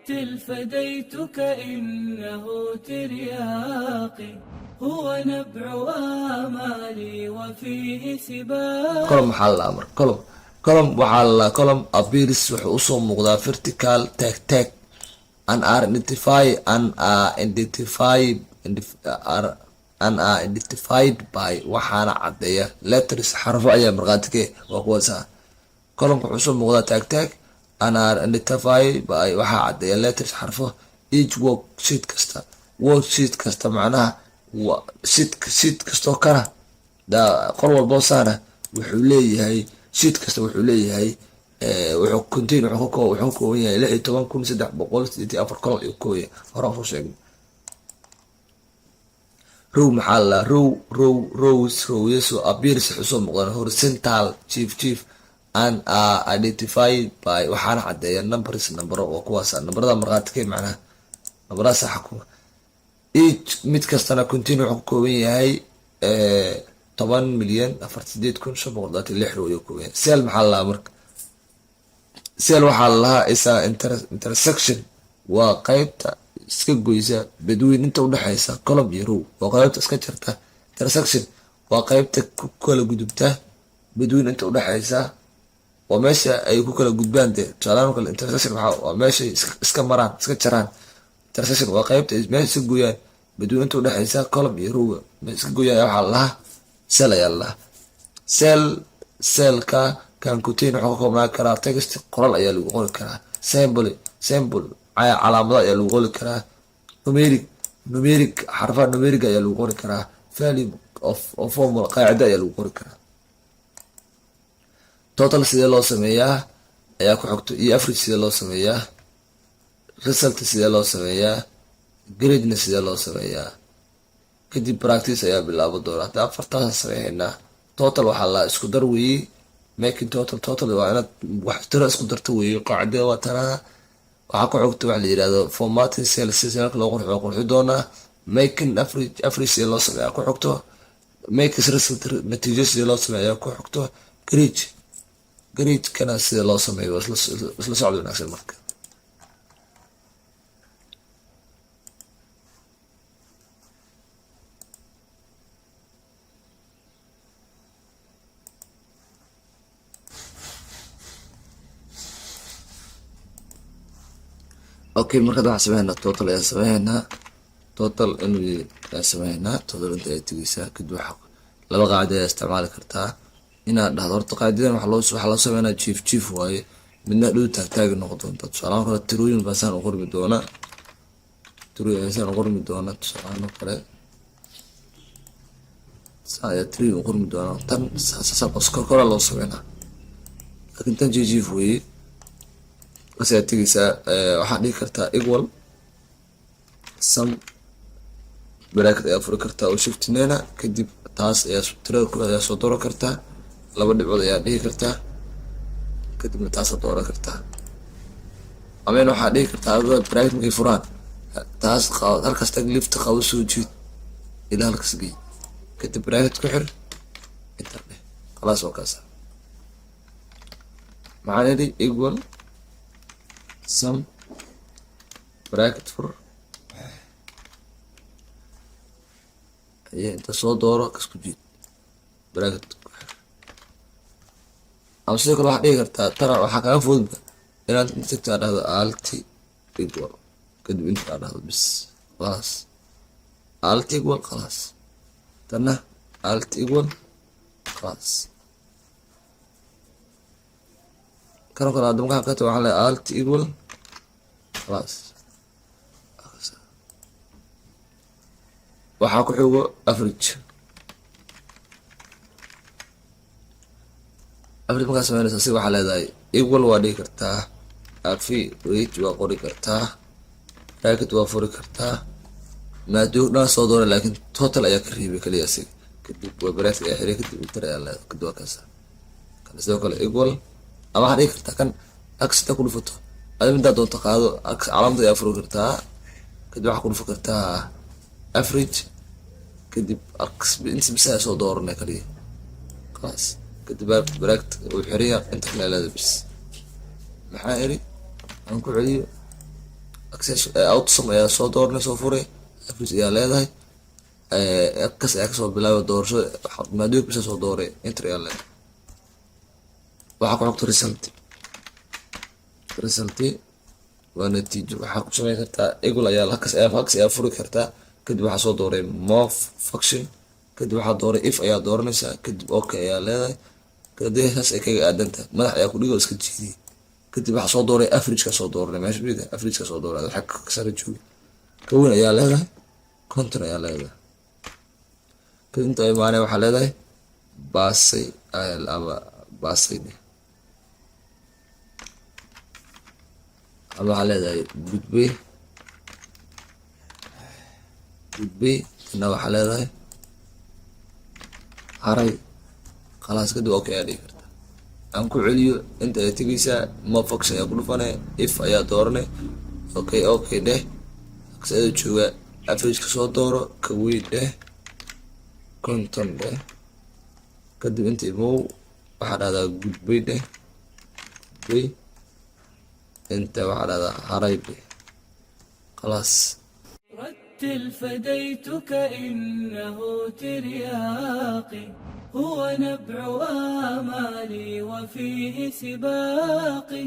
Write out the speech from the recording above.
فديتك إنه ترياقي هو نبع آمالي وفيه سباقي. Column maxaa la dhahaa marka? Column waxaa la dhahaa, column appears, wuxuu usoo muuqdaa, vertical, taag taag, and are identified by, waxaana cadeeya, letters, xarfo ayaa markhaati ka waa kuwaasa. Columnka wuxuu usoo muuqdaa taag taag, and are identified by, waxaa cadeeya, letters, xarfo. Each worksheet kasta, worksheet kasta macnaha sheet kastoo kana qol walboo saana wuxuu leeyahay, sheet kasta wuxuu leeyahay, wuxuu contain, wuxuu ka kooban yahay 16,384 column ayuu ka kooban yahay. Hore aan soo sheegnay. Row maxaa la? Row, rows, rowyaso, appears, waxay usoo muuqdaan, horizontal, jiif jiif, and are identified by, waxaana cadeeya, numbers, nambaro, oo kuwaasa nambarada markhaati ka, macnaha nambaradaas xukuma. Each, mid kastana, contain, wuxuu ka kooban yahay 10,048,526 row ayuu ka kooban yahay. Cell maxaa la lahaa marka? Cell waxaa la lahaa isa intersection, waa qeybta iska goysa, between, inta udhexeysa, column iyo row, waa qeybta iska jarta. Intersection waa qeybta ku kala gudubta, between, inta udhexeysa, waa meesha ay ku kala gudbaan dee. Tusaalahaan kale, intersection waa meeshay iska maraan, iska jaraan. Intersection waa qeybta ay meesha iska gooyaan, between, inta udhexeysa, column iyo rowga iska gooyaan, waxaa la lahaa cell ayaa la lahaa. Cell, cellka, can contain, wuxuu ka koobnaan karaa, text, qoral ayaa lagu qori karaa, symbol, calaamado ayaa lagu qori karaa, numeric, xarfaha numeric ayaa lagu qori karaa, value of formula, qaacida ayaa lagu qori karaa. Total sidee loo sameeyaa ayaa ku xogto, iyo average sidee loo sameeyaa, result sidee loo sameeyaa, gradena sidee loo sameeyaa. Kadib practice ayaa bilaabo doona. Hadda afartaasa sameeynaa. Total waxaa la isku dar weeye. Making total, total waa inaad wax tiro isku darto weeye. Qaacidada waa tanaa. Waxaa ku xogta waxa la yirahdo formatting cells, si cellka loo qurxo, qurxi doonaa. Making average, average sidee loo sameeyaa ku xogto. Making result, natiijo sidee loo sameeyaa ku xogto. Grade, gradekana sida loo sameeyo. Isla socod wanaagsan marka. Okay, markaad waxaan sameynaa total ayaan sameynaa, total inuu ayaan sameynaa. Total inta ay tegeysaa, kadib waxa laba qaacida ayaa isticmaali kartaa. Inaad dhahdo horta qaacidadan waxaa loo sameynaa jiif jiif waaye, midna dhow taag taagi noqon doonta. Tusaalahaan kale, tirooyin baa saan u qormi doona, tirooyin ayaa saan u qormi doona. Tusaalahaan oo kale, saan ayaa tirooyin u qormi doona. Tan kora loo sameynaa, laakiin tan jiif jiif weeye. Markaas ayaad tegeysaa, waxaad dhihi kartaa equal sum, bracket ayaa furi kartaa oo shift nena. Kadib taas ayaa tirada koowaad ayaa soo dooran kartaa, laba dhibcood ayaa dhihi kartaa, kadibna taasaa dooran kartaa. Amen, waxaa dhihi kartaa adada bracket markay furaan, taas halkaas tag, left qabo, soo jiid ilaa halkaas gey, kadib bracket ku xir, inta dheh, khalaas, waa kaasa. Maxaan idhi? Equal sum, bracket fur, inta soo dooro, kas ku jiid, bracket ku xir. Ama sidoo kale waxaad dhihi kartaa, tana waxaa kaaga fududba inaad inta tagto, aad dhahdo alt equal, kadib inta aad dhahdo bis, khalaas, alt equal, khalaas. Tanna alt equal, khalaas. Kanoo kale hadda markaan ka tago, waxaan leeyahay alt equal, khalaas. Waxaa ku xigo average. Average markaa sameynaysa, si waxaa leedahay equal waa dhigi kartaa, average waa qori kartaa, bracket waa furi kartaa, maadoo dhan soo doona, laakiin total ayaa ka reebay kaliya asiga. Kadib waa bracket ayaa xiray, kadib enter ayaa leedahay, kadib waa kaasa. Kan sidoo kale equal, ama waxaad dhigi kartaa kan axta ku dhufato, adi midaa doonto qaado, calaamada ayaa furi kartaa, kadib waxaa ku dhufan kartaa average, kadib inta bisa soo dooranay kaliya, khalaas. Kadib bracket uu xiriya, inta kale leeda bis. Maxaa iri? Aan ku celiyo. Access AutoSum ayaa soo dooranay, soo furay, average ayaa leedahay, kas ayaa kasoo bilaabay doorashada, maadooyinka bisa soo dooray, enter ayaa leedahay. Waxaa ku xigto result. Result waa natiijo. Waxaa ku sameyn kartaa equal ayaa halkas ayaa furi kartaa. Kadib waxaa soo dooray more function, kadib waxaa dooray if ayaa dooranaysaa, kadib okay ayaa leedahay. Kadib saas ay kaga aadan tahay, madax ayaa ku dhigo, iska jiidiyay. Kadib waxaa soo dooray average ka soo dooranay meesha mida average ka soo dooray, waxa ka sare joogi ka weyn ayaa leedahay, 50 ayaa leedahay. Kadib inta imaanay waxaa leedahay baasay ama baasay ama waxaa leedahay gudbay, gudbay. Ina waxaa leedahay haray. Khalaas, kadib okay ayaa dhigi kartaa. Aan ku celiyo, inta ay tegeysaa more function ayaa ku dhufanay, if ayaa dooranay, okay, okay dheh. Ayadoo jooga average-ka soo dooro, ka weyn dheh, 50 dheh. Kadib inta imow, waxaa dhahdaa gudbay dheh, gudbay. Inta waxaa dhahdaa haray dheh. Khalaas. رتل فديتك إنه ترياقي هو نبع آمالي وفيه سباقي.